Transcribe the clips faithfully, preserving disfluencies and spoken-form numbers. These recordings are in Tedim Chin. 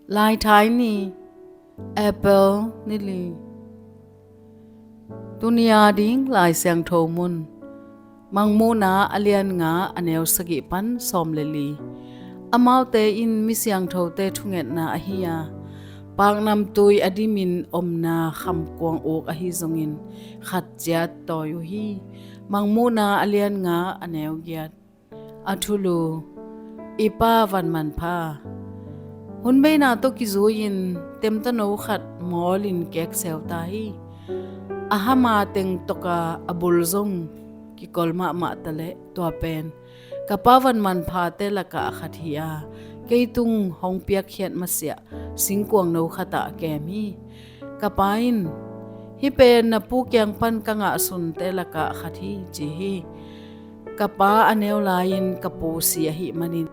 Laithai ni, April ni li. Tuni a ding Lai Siangtho mun, Mangmuhna a lian nga a neu sagih pan sawm le li. Amaute in mi siangthote thungetna ahi a, paknamtui a dimin omna khamkuang uk ahi zongin khat ciat tawi uh hi. Mangmuhna a lian nga a neu giat. A thulu, i Pa van manpha. Hunbeina tawh kizui-in temtano khat mawlin kekseu ta hi. A hama teng tawka a bul zong kikol mahmah ta leh tua pen ka pa van manphate lakah khat hi a, kei tung hong piakkhiat masiah singkuangno khatah a kem hi. Ka pa in, "Hih pen na pu kiang pan ka ngahsunte lakah khat hi," ci hi. Ka pa a neu lai-in ka pu si ahih manin,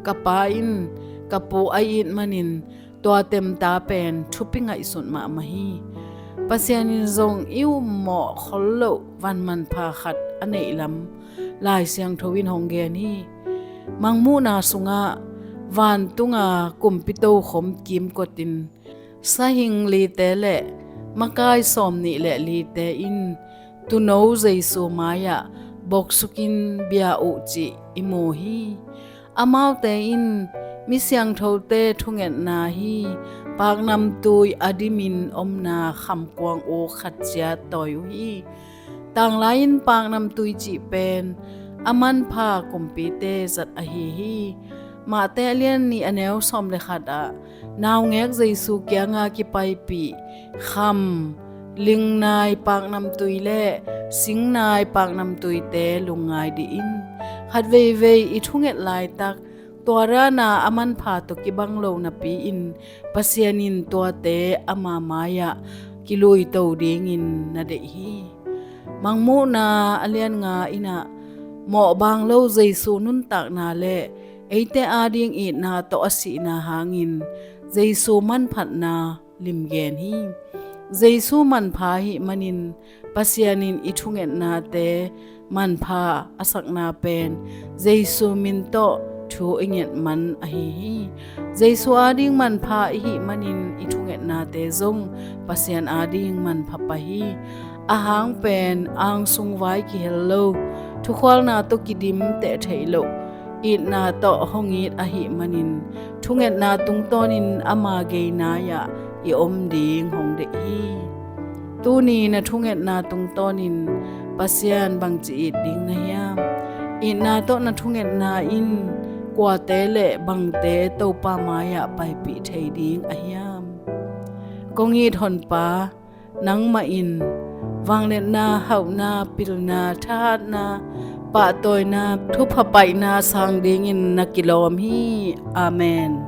ka pa in ka pu a it manin tua temta pen thupi ngaihsut mahmah hi. Pasian in zong i ummawh kholloh van manpha khat a neihlam Lai Siangtho in hong gen hi. Mangmuhna sungah vantunga kumpi tokhom kimkotin sahing lite le makai sawmnih le lite in Tuuno Jesu mai-ah boksukin bia uh cih i mu hi. Amaute in mi siangthote thungetna hi. Paknamtui a dimin omna khamkuang uk khat ciat tawi uh hi. Tanglai-in paknamtui cih pen a manpha kumpite zat ahi hi. Mate a lian nih a neu sawm le khat ah naungek Jesu kianga kipaipih kham, lingnai paknamtui le singnai paknamtuite lungngai dih in. Khat veivei i thunget laitak tua dana a manpha tawh kibang lo napi-in Pasian in tuate ama mai-ah kiluito dingin na deih hi. Mangmuhna a lian nga in ah mawhbang lo Jesu nuntakna le eite ading itna tawh a sihna hangin Jesu manphatna limgen hi. Jesu manpha ahih manin Pasian in i thungetnate manpha a sakna pen Jesu min tawh thu i nget man ahi hi. Jesu ading manpha i hih manin i thungetnate zong Pasian ading manpha pah hi. A hang pen angsung vai kihel lo, thukhualna tawh kidim teh theih loh itna tawh hong it ahih manin thungetna tungtawnin ama gei nai-ah i om ding hong deih hi. Tuni na thungetna tungtawnin Pasian bangci it ding na hiam? Itna tawh na thungetna in kuate le bangte Topa mai-ah paipih thei ding a hiam? Kong it Honpa, nangmah in vangliatna, hauhna, pilna, thahatna, pahtawina, thupha paihna sang dingin na kilawm hi. Amen.